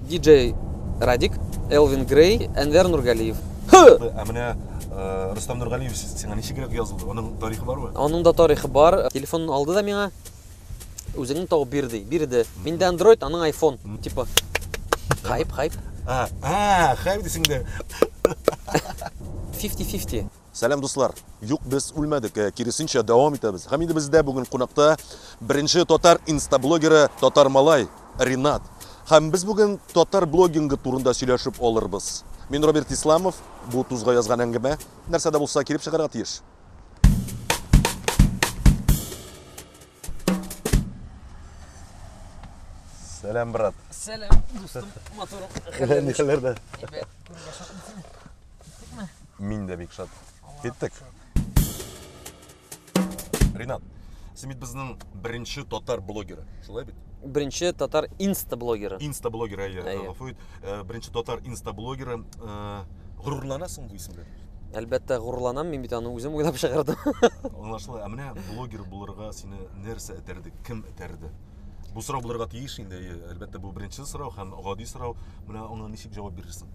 Диджей Радик, Элвин Грей, Әнвәр Нургалиев. Ә менә Рөстәм Нургалиев сиңа ничегрәк язылды? Аның тарихы бармы? Аның да тарихы бар. Телефонын алды да миңа. Үзеңне табып бир ди. Бирде. Миндә Android, аның iPhone. Типа хайп, хайп. А, хайп дисең дә. 50-50. Сәлам, дуслар. Юк, без үлмәдек, киресенчә, дәвам итәбез. Һәм инде бездә бүген кунакта беренче татар инстаблогеры Татар малай Ринат. Һәм без бүген татар блогингы турында сөйләшеп алырбыз. Мин Роберт Исламов, бу тузга язган әңгәмә. Нәрсә дә булса килеп чыгарга тиеш. Сәлам, брат. Сәлам, дустым, матурым. Хәлләр нихәлләрдә? Әйбәт, күрергә шатмын сине. Киттекме? Мин дә бик шат. Киттек. Ринат, син бит безнең беренче татар блогеры, шулай бит? Беренче татар инста-блогеры. Инста-блогеры, әйе, гафу ит. Беренче татар инста-блогеры. Горурланасың бу исемгә? Әлбәттә, горурланам, мин бит аны үзем уйлап чыгардым. Аңлашыла. Ә менә блогер булырга сине нәрсә этәрде, кем этәрде? Бу сорау булырга тиеш инде, әйе. Әлбәттә, бу беренче сорау һәм гади сорау. Менә аңа ничек җавап бирерсең?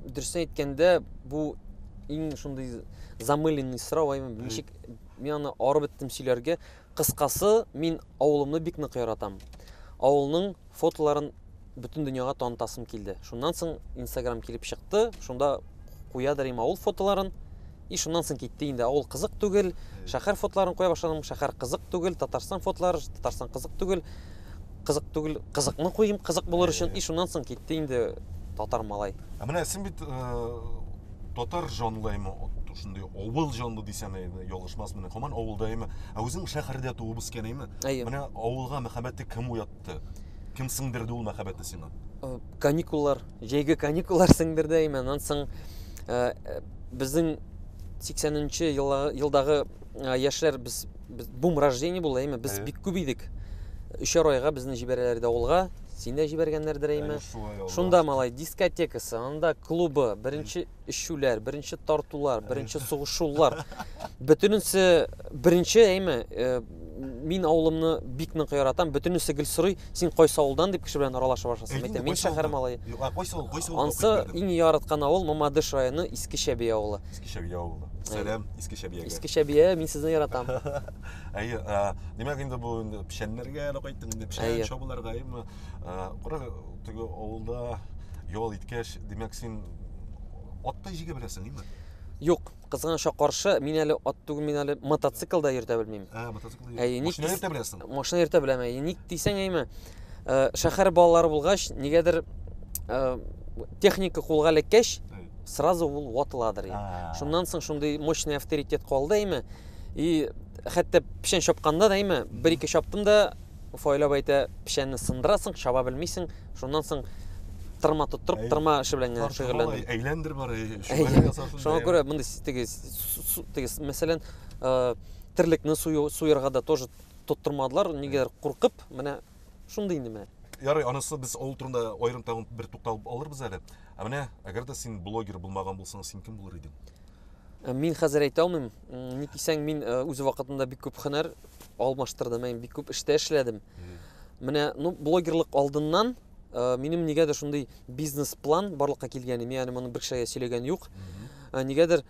Дөресен әйткәндә, бу иң шундый замыленный сорау, әйме, ничек мин аны арып беттем сөйләргә. Кыскасы, мин авылымны бик нык яратам. Авылның фотоларын бөтен дөньяга танытасым килде. Шуннан соң Инстаграм килеп чыкты, шунда куядыр им авыл фотоларын. И шуннан соң китте инде. Авыл кызык түгел, шәһәр фотоларын куя башладым, шәһәр кызык түгел, Татарстан фотолары, Татарстан кызык түгел. Кызык түгел, кызыкны куйым, кызык булыр өчен. И шуннан соң китте инде татар малай. Ә менә син бит татар җанлы әйме, шундый авыл җанлы дисәм әйме, ялгышмасмын, һаман авылда әйме. Ә үзең шәһәрдә туып үскән әйме? Менә авылга мәхәббәтне кем уятты? Кем сеңдерде ул мәхәббәтне сиңа? Каникуллар, җәйге каникуллар сеңдерде әйме. Аннан соң безнең 80-нче елдагы яшьләр без бум рождение булды әйме, без бик күп идек. Өчәр айга безне җибәрәләр иде авылга. Син дә җибәргәннәрдер әйме. Шунда малай дискотекасы, анда клубы, беренче эчүләр, беренче тартулар, беренче сугышулар. Бөтенесе беренче әйме, мин авылымны бик нык яратам. Бөтенесе гел сорый, син кайсы авылдан дип кеше белән аралаша башласам, әйтәм, мин шәһәр малае. Кайсы авыл, кайсы авыл? Ансы иң яраткан авыл Мамадыш районы Иске Чәбия авылы. Иске Чәбия авылы. Сәлам, Иске Чәбиягә. Иске Чәбия, мин сезне яратам. Әйе, димәк инде бу инде печәннәргә әле кайттың инде, печән чабуларга, әйеме? Кара, теге авылда ял иткәч, димәк син ат та җигә беләсең, әйеме? Юк, кызганычка каршы, мин әле ат түгел, мин әле мотоцикл да йөртә белмим. Ә, мотоцикл. Әйе, машина йөртә беләсең? Машина йөртә беләм, әйе. Ник дисәң, әйеме? Шәһәр балалары булгач, нигәдер техника кулга эләккәч, сразу ул ватыладыр. Шуннан соң шундый мощный авторитет калды, әйеме? И хәтта печән чапканда да, әйеме, бер-ике чаптым да, Фаил абый әйтә, печәнне сындырасың, чаба белмисең. Шуннан соң тырма тоттырып, тырма эше белән генә шөгыльләндем. Әйләндер бар, шуңа күрә мондый теге, теге, мәсәлән, терлекне суярга да тоже тоттырмадылар, нигәдер куркып, менә шундый инде менә. Ярый, анысы без авыл турында аерым тагын бер тукталып алырбыз әле. Ә менә, әгәр дә син блогер булмаган булсаң, син кем булыр идең? Мин хәзер әйтә алмыйм. Ник дисәң, мин үз вакытында бик күп һөнәр алмаштырдым, мин бик күп эштә эшләдем. Менә, ну, блогерлык алдыннан минем нигәдер шундый бизнес-план барлыкка килгән, мин әле моны бер кешегә сөйләгән юк. Нигәдер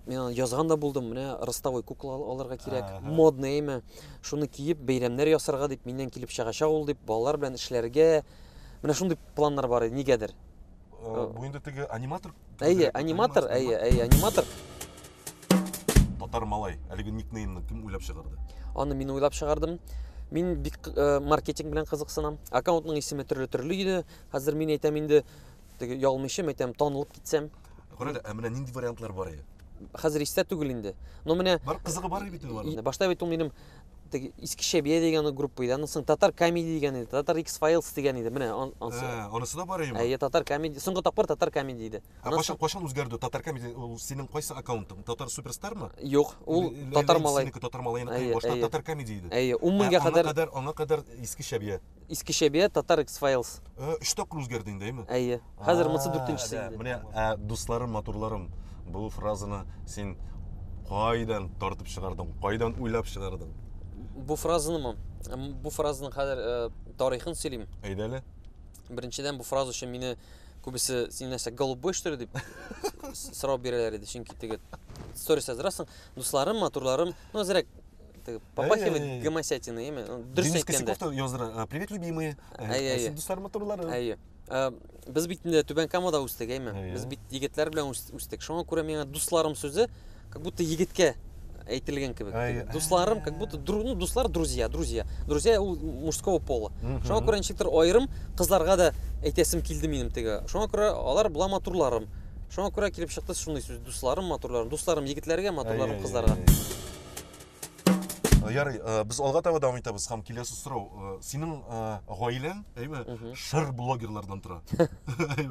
мин аны язган да булдым, менә ростовой кукла алырга кирәк, модный әйме, шуны киеп бәйрәмнәр ясарга дип, миннән килеп чыгачак ул дип, балалар белән эшләргә. Менә шундый планнар бар иде, нигәдер. Бу инде теге аниматор? Әйе, аниматор, әйе, әйе, аниматор. Татар малай, әлеге никнеймны кем уйлап чыгарды? Аны мин уйлап чыгардым. Мин бик маркетинг белән кызыксынам. Аккаунтның исеме төрле-төрле иде. Хәзер мин әйтәм инде, теге ялмыйчым, әйтәм, танылып китсәм. Карале, ә менә нинди вариантлар бар иде? Хәзер истә түгел инде. Но менә Бар кызыгы бар бит инде аның. Башта бит ул минем теге Иске Чәбия дигән группа иде. Аннан соң Татар Комеди дигән иде, Татар X Files дигән иде. Менә ансы. Анысы да бар иде. Әйе, Татар Комеди. Соңгы тапкыр Татар Комеди иде. Ә кайчан үзгәрде Татар Комеди? Ул синең кайсы аккаунтың? Татар Суперстармы? Юк, ул Татар малай. Синеке Татар малай, башта Татар Комеди иде. Әйе, 10 меңгә кадәр. Аңа кадәр Иске Чәбия. Иске Чәбия, Татар X Files. Өч тапкыр үзгәрде инде, әйеме? Әйе. Хәзер монысы дүртенчесе инде. Менә, дусларым, матурларым, бу фразаны син кайдан тартып чыгардың, кайдан уйлап чыгардың? Бу фразанымы? Бу фразаның хәзер тарихын сөйлим. Әйдә әле. Беренчедән, бу фраза өчен мине күбесе син нәрсә, голубой что ли дип сорау бирәләр иде, чөнки теге сторис яздырасың, дусларым, матурларым, ну әзрәк теге попахивает гомосятиной, әйме? Дөрес Денис әйткәндә. Косяков та яздыра, привет, любимые. Әйе, дуслар, матурларым. Әйе. Без бит инде Түбән Камада үстек, әйме? Без бит егетләр белән үстек. Шуңа күрә миңа дусларым сүзе как будто егеткә әйтелгән кебек. Дусларым, как будто, ну, дуслар, друзья, друзья. Друзья ул мужского пола. Шуңа күрә ничектер аерым кызларга да әйтәсем килде минем теге. Шуңа күрә алар була матурларым. Шуңа күрә килеп чыкты шундый сүз, дусларым, матурларым. Дусларым егетләргә, матурларым кызларга. Ярый, без алга таба дәвам итәбез һәм киләсе сорау. Синең гаиләң, әйме, шыр блогерлардан тора.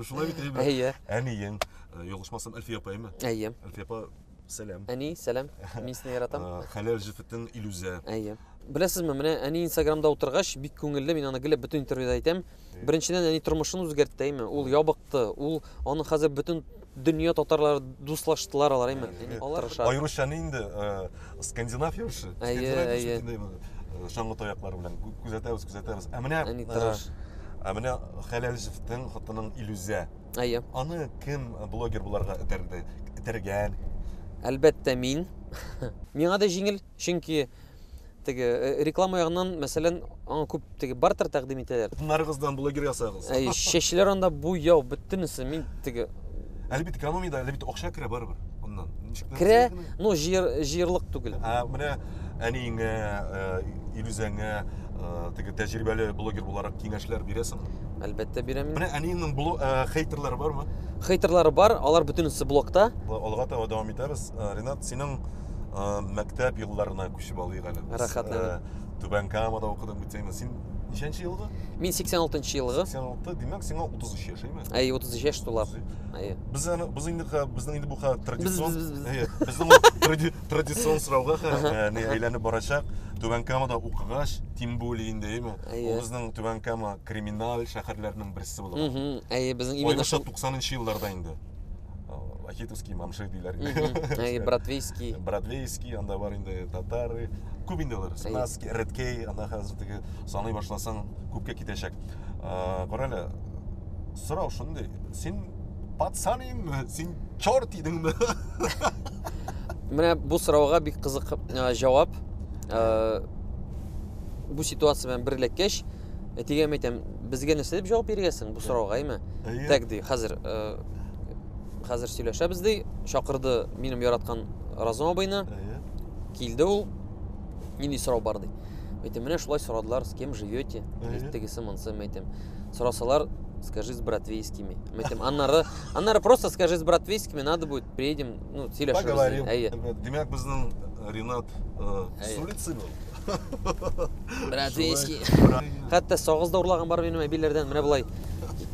Шулай бит, әйме? Әйе. Әниең, ялгышмасам, Әлфия апа, әйме? Әйе. Әлфия апа, сәлам. Әни, сәлам. Мин сине яратам. Хәләл җефетең Илүзә. Әйе. Беләсезме, менә әни Инстаграмда утыргач, бик күңелле, мин аны гел бөтен интервьюда әйтәм. Беренчедән, әни тормышын үзгәртте, әйме? Ул ябыкты, ул аның хәзер бөтен дөнья татарлары дуслаштылар алар, әйме? Алар тырыша. Аеруча инде скандинав яше. Әйе, әйе. Чаңгы таяклары белән күзәтәбез, күзәтәбез. Ә менә әни тырыш. Ә менә хәләл җефетең, хатының Илүзә. Әйе. Аны кем блогер буларга этәрде, этәргән? Әлбәттә, мин. Миңа да җиңел, чөнки теге реклама ягыннан, мәсәлән, аңа күп теге бартер тәкъдим итәләр. Хатыннарыгыздан блогер ясагыз. Әйе, чәчләр анда буяу, бөтенесе. Мин теге Әле бит экономиядә, әле бит акча керә барыбер аннан. Ничек Керә, ну җыер, җыерлык түгел. Ә менә әниеңә, Илүзәңә теге тәҗрибәле блогер буларак киңәшләр бирәсеңме? Әлбәттә бирәм. Менә әниеңнең хейтерлары бармы? Хейтерлары бар, алар бөтенесе блогта. Алга таба дәвам итәбез. Ринат, синең мәктәп елларына күчеп алыйк әле. Рәхәтләнеп. Түбән Камада укыдың бит син. Син ничәнче елгы? Мин 86 елгы. 86, димәк, сиңа 33 яшь, әйме? Әйе, 33 яшь тула. Әйе. Без аны без инде безнең инде бу традицион әйе, безнең традицион сорауга не әйләнеп барачак. Түбән Камада укыгач, тем более инде, әйме? Ул безнең Түбән Кама криминаль шәһәрләренең берсе булган. Әйе, безнең именно шул 90 елларда инде. Вахитовский, Мамши диләр инде. Әйе, Бродвейский. Бродвейский, анда бар инде татары. Күп инде алар. Снаски, Редкей, анда хәзер теге саный башласаң күпкә китәчәк. Кара әле, сорау шундый, син пацан идеңме, син черт идеңме? Менә бу сорауга бик кызык җавап. Бу ситуация белән бер эләккәч, әтигә әйтәм, безгә нәрсә дип җавап биргәсең бу сорауга, әйме? Так ди, хәзер хәзер сөйләшәбез ди. Чакырды минем яраткан Разум абыйны. Килде ул. Нинди сорау бар ди. Әйтәм, менә шулай сорадылар, с кем живете? Тегесе монсы, әйтәм. Сорасалар, скажи с братвейскими. Әйтәм, аннары, аннары просто скажи с братвейскими, надо будет, приедем, ну, сөйләшербез. Поговорим. Әйе. Димәк, безнең Ринат с улицы был. Братвейский. Хәтта сагыз да урлаган бар минем әбиләрдән. Менә болай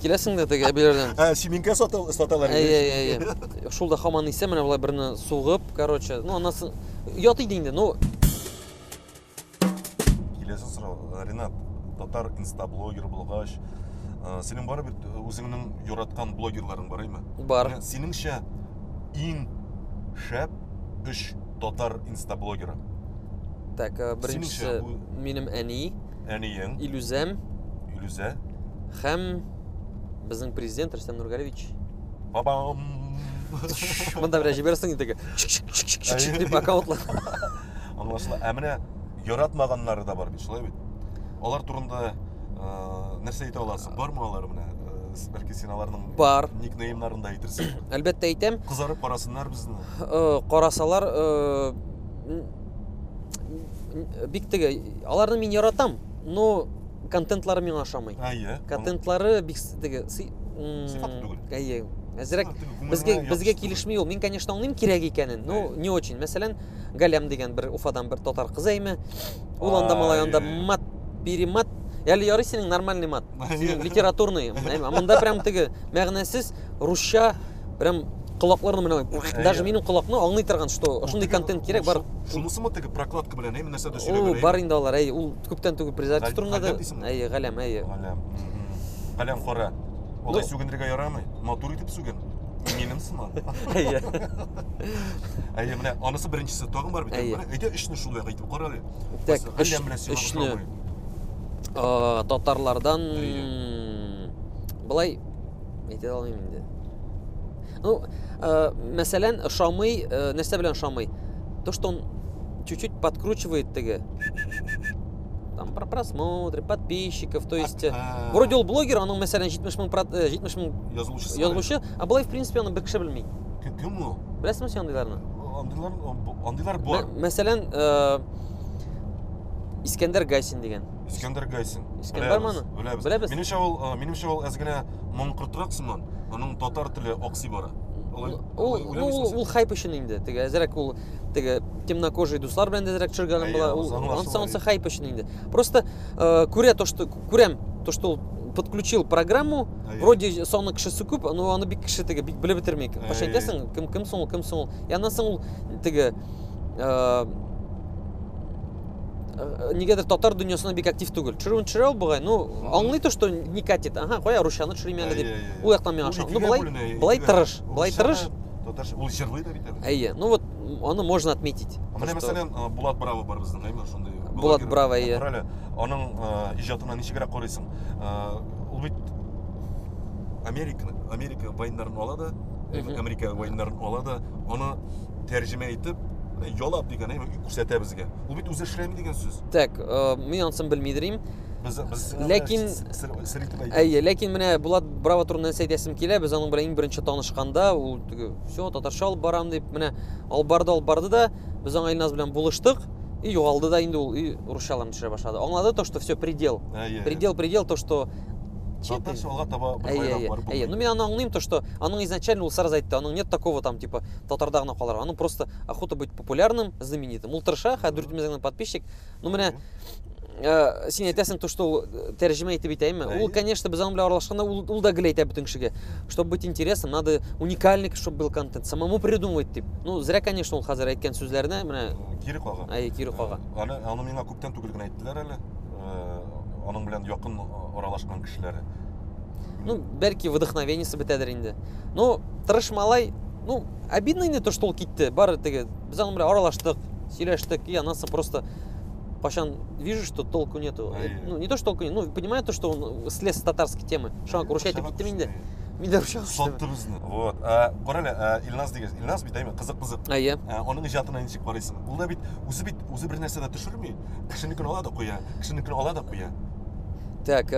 киләсең дә теге әбиләрдән. Ә, симинкә саталар. Әйе, әйе, әйе. Шул да һаман исә менә болай берне сугып, короче, ну, анасы ят иде инде, ну. Киләсе сорау, Ринат, татар инстаблогер булгач, синең бар бит үзеңнең яраткан блогерларың бар, әйме? Бар. Синеңчә иң шәп өч татар инстаблогеры? Так, беренчесе минем әни. Әниең. Илүзәм. Илүзә. Һәм безнең президент Рөстәм Нургалевич. Бабам. Монда бераз җибәрсең инде. Дип аккаунтлар. Аңлашыла. Ә менә яратмаганнары да бар бит, шулай бит? Алар турында нәрсә әйтә аласың? Бармы алар менә? Бәлки син аларның бар никнеймнарын да әйтерсең. Әлбәттә әйтәм. Кызарып карасыннар безне. Карасалар, бик теге, аларны мин яратам, но контентлары миңа ошамый. Әйе. Контентлары бик теге сыйфатлы түгел. Әйе. Әзрәк безгә килешми ул. Мин, конечно, аңлыйм кирәк икәнен, но не очень. Мәсәлән, Галям дигән бер Уфадан бер татар кызы әйме. Ул анда малай анда мат, перемат. Әле ярый синең нормальный мат. Синең литературный. Ә монда прям теге мәгънәсез русча прям колакларны менә даже минем колакны аңлый торган, что шундый контент кирәк бар. Шунысымы теге прокладка белән, әйме нәрсә дә сөйләп бирә? Бар инде алар, әй, ул күптән түгел презерватив турында да. Әйе, Галям, әйе. Галям. Галям кара. Алай сүгенергә ярамый. Матур итеп сүген. Минем сыман. Әйе. Әйе, менә анысы беренчесе тагын бар бит. Менә әйдә өчне шулай әйтеп кара әле. Так, өчне. Татарлардан. Былай әйтә алмыйм инде. Ну, мәсәлән, ошамый, нәрсә белән ошамый? То, что он чуть-чуть подкручивает теге. Там про просмотры, подписчиков, то есть вроде ул блогер, аның мәсәлән 70 мең 70 мең язылучысы. Язылучы, а былай в принципе аны бер кеше белми. Кем ул? Беләсеңме син андыйларны? Андыйлар, андыйлар бар. Мәсәлән, Искәндәр Гайсин дигән. Искәндәр Гайсин. Искәндәр бармы аны? Беләбез. Беләбез. Минемчә ул, минемчә ул әз генә маңкортрак сыман. Аның татар теле аксый бара. Ул, ну, ул хайп өчен инде. Теге әзрәк ул теге темнокожий дуслар белән дә әзрәк төшергән була. Ул ансы ансы хайп өчен инде. Просто күрә то, что күрәм, то, что ул подключил программу, вроде саны кешесе күп, но аны бик кеше теге бик белеп бетерми. Кайчан әйтәсең, кем кем соң ул, кем соң ул? И аннан соң ул теге нигәдер татар дөньясына бик актив түгел. Төшерүен төшерә ул бугай, ну, аңлый то, что не катит. Ага, кая русчаны төшерим әле дип. Ул яктан миңа ошый. Ну, былай, былай тырыш, былай тырыш. Татарча, ул җырлый да бит әле. Әйе, ну вот аны можно отметить. Менә мәсәлән, Булат Браво бар безнең, әйме, шундый. Булат Браво, әйе. Карале, аның иҗатына ничегрәк карыйсың? Ул бит Америка, Америка вайннарын ала да, Америка вайннарын ала да, аны тәрҗемә итеп, ялап дигән, әйме, күрсәтә безгә. Ул бит үзе эшләми дигән сүз. Так, мин анысын белмидер им. Без без ләкин сер итеп әйтәбез. Әйе, ләкин менә Булат Браво турында нәрсә әйтәсем килә, без аның белән иң беренче танышканда, ул теге, все, татарча алып барам дип, менә алып барды, алып барды да, без аңа Илназ белән булыштык, и югалды да инде ул, и русчаларны төшерә башлады. Аңлады то, что все, предел. Предел, предел, то, что Татарча алга таба бер әйе, барып әйе. Ну, мин аны аңлыйм, то, что аның изначально ул сразу әйтте, аның нет такого там, типа, татарда гына калыр. Аның просто охота быть популярным, знаменитым. Ул тырыша, хәзер 400 мең подписчик. Ну, менә син әйтәсең, то, что ул тәрҗемә итеп әйтәме? Ул, конечно, без аның белән аралашканда, ул да гел әйтә бөтен кешегә. Чтобы быть интересным, надо уникальный, чтобы был контент, самому придумывать дип. Ну, зря, конечно, ул хәзер әйткән сүзләренә, менә кире кага. Әйе, кире кага. Аны, аны миңа күптән түгел генә әйттеләр әле. Аның белән якын аралашкан кешеләре. Ну, бәлки вдохновениесе бетәдер инде. Ну, тырыш малай, ну, обидно инде то, что ул китте. Бары теге, без аның белән аралаштык, сөйләштек, и аннан соң просто кайчан вижу, что толку нету. Ну, не то, что толку нет, ну, понимаю то, что он слез с татарской темы. Шуңа күрә әйтеп киттем инде. Мин дә русча Сатты безне. Вот. Кара әле, Илназ дигән. Илназ бит, әйме, кызык кызык. Әйе. Аның иҗатына ничек карыйсың? Ул да бит үзе бит үзе бер нәрсә дә төшерми. Кешенекен ала да куя, кешенекен ала да куя. Так,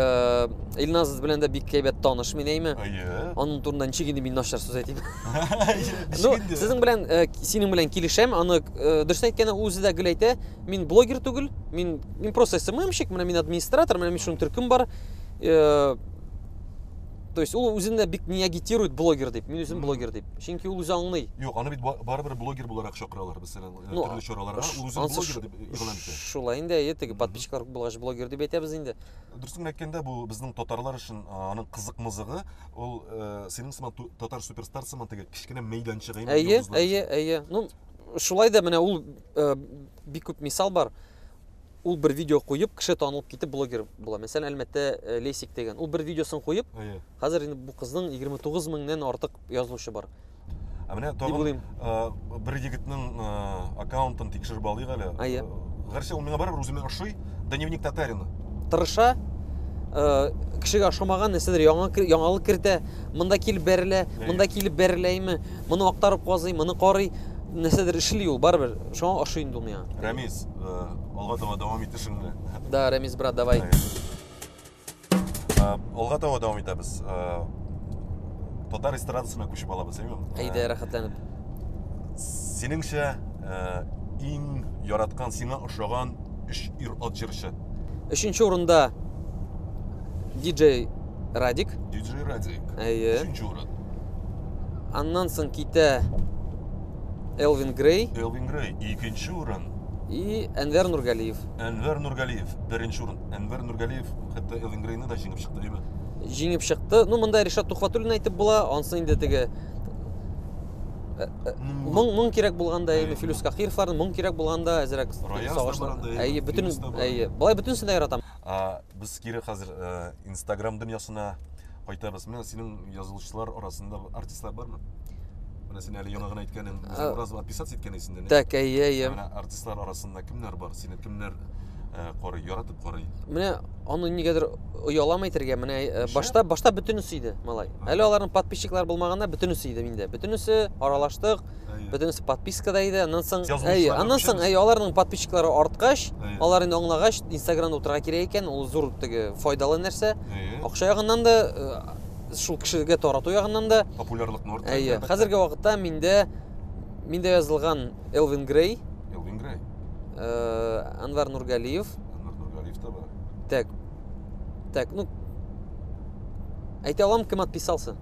Илназ белән дә бик әйбәт таныш мин, әйме? Әйе. Аның турында ничек инде мин начар сүз әйтим? Ну, сезнең белән, синең белән килешәм, аны дөресен әйткәндә үзе дә гел әйтә, мин блогер түгел, мин мин просто СММщик, менә мин администратор, менә мин шуның төркем бар. То есть ул үзен дә бик не агитирует блогер дип, мин үзем блогер дип. Чөнки ул үзе аңлый. Юк, аны бит барыбер блогер буларак чакыралар, мәсәлән, төрле чараларга. Ул үзен блогер дип игълан итә. Шулай инде, әйе, теге подписчиклар булгач блогер дип әйтәбез инде. Дөресен әйткәндә, бу безнең татарлар өчен аның кызык мызыгы, ул синең сыман татар суперстар сыман теге кечкенә мәйданчык әйе. Әйе, әйе, әйе. Ну, шулай да менә ул бик күп мисал бар. Ул бер видео куеп, кеше танылып китеп блогер була. Мәсәлән, Әлмәттә Лесик дигән. Ул бер видеосын куеп, хәзер инде бу кызның 29 меңнән артык язылучы бар. Ә менә тагын бер егетнең аккаунтын тикшереп алыйк әле. Әйе. Гәрчә ул миңа барыбер үземә ошый. Дневник татарина. Тырыша, кешегә ошамаган нәрсәдер яңа яңалык кертә, монда килеп бәрелә, монда килеп бәреләйме, моны актарып казый, моны карый, нәрсәдер эшли ул барыбер. Шуңа ошый инде ул миңа. Рәмиз, алга таба дәвам ит эшеңне. Да, Рәмиз брат, давай. Алга таба дәвам итәбез. Татар эстрадасына күчеп алабыз, әйеме? Әйдә, рәхәтләнеп. Синеңчә, иң яраткан, сиңа ошаган өч ир-ат җырчы? Өченче урында DJ Радик. DJ Радик. Әйе. Өченче урын. Аннан соң китә Элвин Грей. Элвин Грей, икенче урын. И Әнвәр Нургалиев. Әнвәр Нургалиев, беренче урын. Әнвәр Нургалиев хәтта Элвин Грейны да җиңеп чыкты, әйеме? Җиңеп чыкты. Ну, монда Ришат Тухватуллин әйтеп була, ансы инде теге моң моң кирәк булганда, әйеме, Филүс Кахировларның моң кирәк булганда әзрәк сагышлар. Әйе, бөтен әйе, болай бөтенесен дә яратам. Без кире хәзер Инстаграм дөньясына кайтабыз. Менә синең язылучылар арасында артистлар бармы? Менә син әле яңа гына әйткәнең, үзең бераз отписаться иткән исеңдә. Так, әйе, әйе. Менә артистлар арасында кемнәр бар? Сине кемнәр карый, яратып карый? Менә Аны нигәдер оялам әйтергә. Менә башта башта бөтенесе иде, малай. Әле аларның подписчиклар булмаганда бөтенесе иде миндә. Бөтенесе аралаштык, бөтенесе подпискада иде. Аннан соң, әй, аннан соң, әй, аларның подписчиклары арткач, алар инде аңлагач, Инстаграмда утырырга кирәк икән, ул зур теге файдалы нәрсә. Акча ягыннан да, шул кешегә тарату ягыннан да. Популярлыкны арттыра. Әйе, хәзерге вакытта миндә миндә язылган Элвин Грей. Элвин Грей. Анвар Нургалиев. Анвар Нургалиев та бар. Так. Так, ну әйтә алам, кем отписался.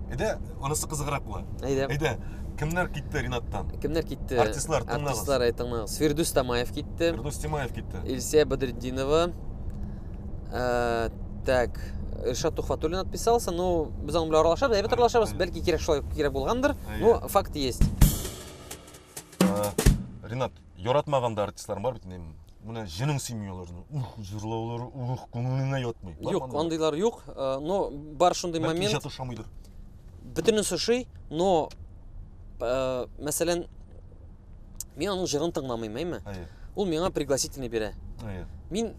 Әйдә, анысы кызыграк була. Әйдә. Әйдә, кемнәр китте Ринаттан? Кемнәр китте? Артистлар, тыңлагыз. Артистлар, әй, тыңлагыз. Фирдүс Тамаев китте. Фирдүс Тимаев китте. Илсия Бадретдинова. Так, Ришат Тухватуллин отписался. Ну, без аның белән аралашабыз, әйбәт аралашабыз. Бәлки кирәк шулай кирәк булгандыр. Ну, факт есть. Ринат, яратмаган да артистлар бар бит инде. Менә җенең сөйми аларны. Ух, җырлаулары, ух, күңелеңә ятмый. Юк, андыйлар юк. Но бар шундый момент. Бәлки иҗат ошамыйдыр. Бөтенесе ошый, но мәсәлән, мин аның җырын тыңламыйм, әйме? Ул миңа пригласительный бирә. Мин,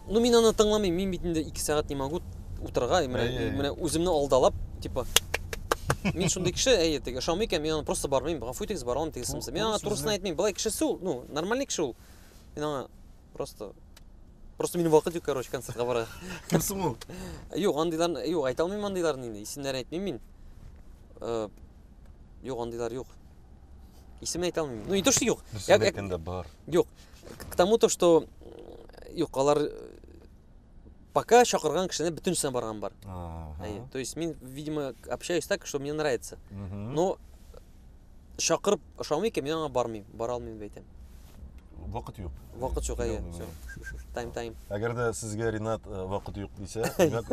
ну, мин аны тыңламыйм, мин бит инде 2 сәгать не могу утырырга, менә үземне алдалап, типа, мин шундый кеше, әйе, теге ошамый икән, мин аны просто бармыйм, гафу итегез, бара алмыйм, теге сымсы. Мин аңа турысын әйтмим, былай кешесе ул, ну, нормальный кеше ул. Мин аңа просто минем вакыт юк, короче, концертка барырга. Кем соң ул? Юк, андыйларны, юк, әйтә алмыйм андыйларны инде, исемнәрен әйтмим мин. Юк, андыйлар юк. Исемен әйтә алмыйм. Ну, не то, что юк. Дөресен әйткәндә бар. Юк. К тому то, что юк, алар пока чакырган кешене бөтенесенә барган бар. Әйе. То есть мин, видимо, общаюсь так, что мне нравится. Но чакырып ошамый икән, мин аңа бармыйм, бара алмыйм дип әйтәм. Вакыт юк. Вакыт юк, әйе. Всё. Тайм, тайм. Әгәр дә сезгә Ринат вакыт юк дисә, димәк,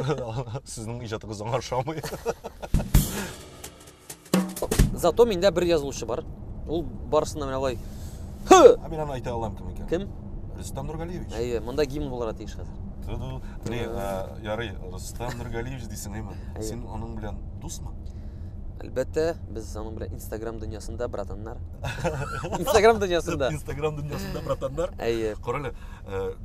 сезнең иҗатыгыз аңа ошамый. Зато миндә бер язылучы бар. Ул барысына менә алай. Хы! Ә мин аны әйтә алам кем икән. Кем? Рөстәм Нургалиевич. Әйе, монда гимн булырга тиеш хәзер. Ту-ду. Не, ярый, Рөстәм Нургалиевич дисең, әйме? Син аның белән дусмы? Әлбәттә, без аның белән Инстаграм дөньясында братаннар. Инстаграм дөньясында. Инстаграм дөньясында братаннар. Әйе. Кара әле,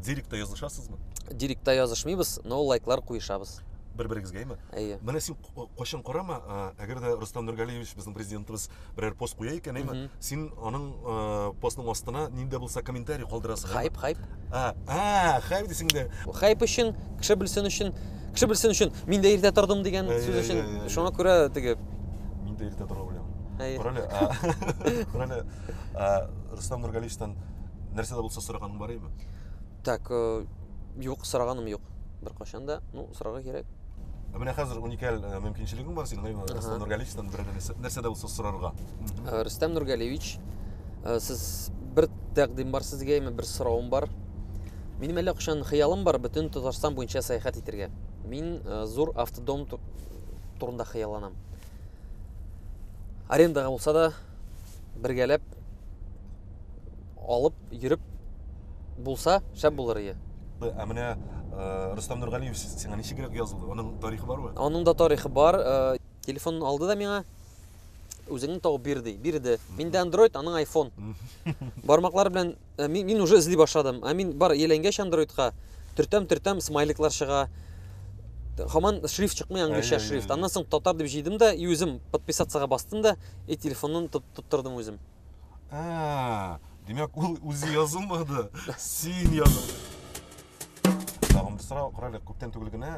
директта язышасызмы? Директта язышмыйбыз, но лайклар куешабыз. Бер-берегезгә, әйме? Әйе. Менә син кайчан карама, әгәр дә Рөстәм Нургалиевич, безнең президентыбыз, берәр пост куя икән, әйме? Син аның постның астына нинди булса комментарий калдырасың. Хайп, хайп. Хайп дисең дә. Хайп өчен, кеше белсен өчен, кеше белсен өчен, мин дә иртә тордым дигән сүз өчен. Шуңа күрә теге Мин дә иртә тора беләм. Карале, карале, Рөстәм Нургалиевичтан нәрсә дә булса сораганың бар име? Так, юк, сораганым юк. Беркайчан да, ну, сорарга кирәк. Ә менә хәзер уникаль мөмкинчелегең бар синең, әйме, Рөстәм Нургалиевичтан берәр нәрсә дә булса сорарга. Рөстәм Нургалиевич, сез бер тәкъдим бар сезгә, әйме, бер соравым бар. Минем әллә кайчан хыялым бар бөтен Татарстан буенча сәяхәт итәргә. Мин зур автодом турында хыялланам. Арендага булса да бергәләп алып йөреп булса, шәп булыр иде. Ә менә Рөстәм Нургалиевич сиңа ничегрәк язылды? Аның тарихы бармы? Аның да тарихы бар. Телефонын алды да миңа. Үзеңне табып бир ди. Бирде. Миндә Android, аның iPhone. Бармаклар белән мин уже эзли башладым. Ә мин бар ияләнгәч Androidка, төртәм, төртәм, смайликлар чыга. Һаман шрифт чыкмый, англича шрифт. Аннан соң татар дип җыйдым да, и үзем подписаться бастым да, и телефонын тоттырдым үзем. Димәк, ул үзе язылмады, син язылдың. Тагын бер сорау, карале, күптән түгел генә,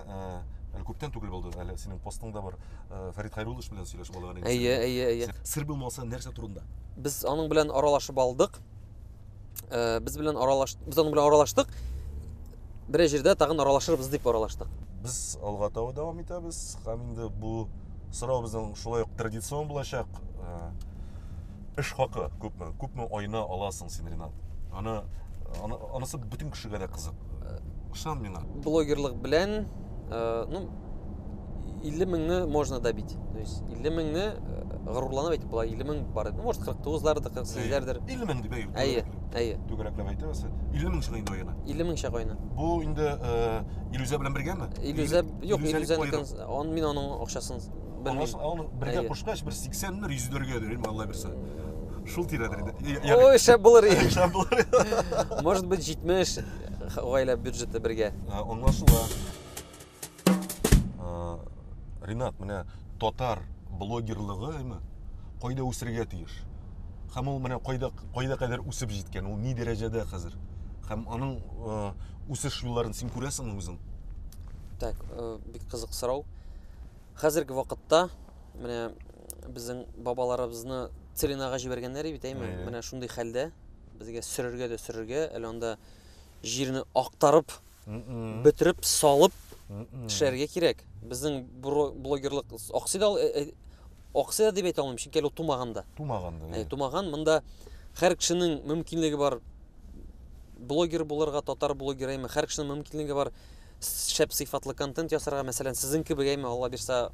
әле күптән түгел булды, әле синең постыңда бар, Фәрит Хәйруллович белән сөйләшеп алган идең. Әйе, әйе, әйе. Сер булмаса, нәрсә турында? Без аның белән аралашып алдык. Без белән аралаш, без аның белән аралаштык. Берәр җирдә тагын аралашырбыз дип аралаштык. Без алга таба дәвам итәбез һәм инде бу сорау безнең шулай ук традицион булачак. Эш хакы күпме? Күпме айына аласың син, Ринат? Анысы бөтен кешегә дә кызык. Ышан миңа. Блогерлык белән, ну, 50 меңне можно добить. То есть 50 меңне горурланып әйтеп була, 50 мең бар. Ну, может, кырык тугызлардыр, кырык сигезләрдер. 50 мең дип әйтеп. Әйе, әйе. Түгәрәкләп әйтәбез. 50 мең чыга инде аена. 50 мең чыга аена. Бу инде Илүзә белән бергәме? Илүзә, юк, Илүзәнекен Илүзәнекен, мин аның акчасын белмим. Аны бергә Әйе. кушкач, бер сиксәннәр, йөзләргәдер, инде Алла бирсә. Шул тирәдер инде. Ой, шәп булыр иде. Шәп булыр иде. Может быть, 70. гаилә бюджеты бергә. Аңлашыла. Ринат, менә татар блогерлыгы әйме, кайда үсергә тиеш? Һәм ул менә кайда кайда кадәр үсеп җиткән, ул ни дәрәҗәдә хәзер? Һәм аның үсеш юлларын син күрәсеңме үзең? Так, бик кызык сорау. Хәзерге вакытта менә безнең бабаларыбызны целинага җибәргәннәр бит, әйме? Менә шундый хәлдә безгә сөрергә дә сөрергә, әле анда җирне актарып, бетереп, салып эшләргә кирәк. Безнең блогерлык аксый да, э, э, аксый да дип әйтә алмыйм, чөнки әле ул тумаган да. Тумаган да. Тумаган. Монда һәр кешенең мөмкинлеге бар блогер булырга, татар блогеры, әйме, һәр кешенең мөмкинлеге бар шәп сыйфатлы контент ясарга, мәсәлән, сезнең кебек, әйме, Алла бирса,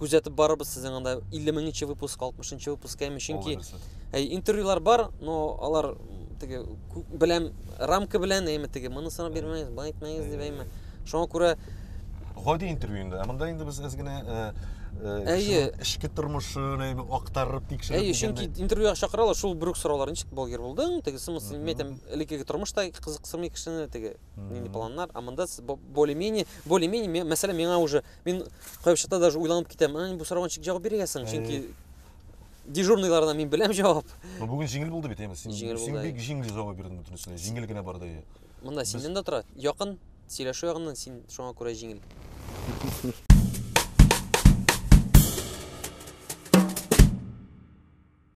күзәтеп барырбыз сезнең анда 50 меңенче выпуск, 60 выпуск, әйме, чөнки әй, интервьюлар бар, но алар теге беләм рамка белән, әйме, теге моны сорап бирмәгез, былай итмәгез дип, әйме. Шуңа күрә гади интервью инде. Ә монда инде без әз генә Әйе. Эчке тормышын әйме актарып тикшереп. Әйе, чөнки интервьюга чакыралар, шул бер үк сораулар, ничек блогер булдың, тегесе мысы, мин әйтәм, элеккеге тормыш та кызыксынмый кешене, теге нинди планнар, а монда более-менее, более-менее, мәсәлән, миңа уже, мин кайбер чакта даже уйланып китәм, бу сорауга ничек җавап бирергә соң, чөнки дежурныйларына мин беләм җавап. Ну, бүген җиңел булды бит, әйме? Син, син бик җиңел җавап бирдең бөтенесенә, җиңел генә барды. Монда синнән дә тора, якын, сөйләшү ягыннан син шуңа күрә җиңел.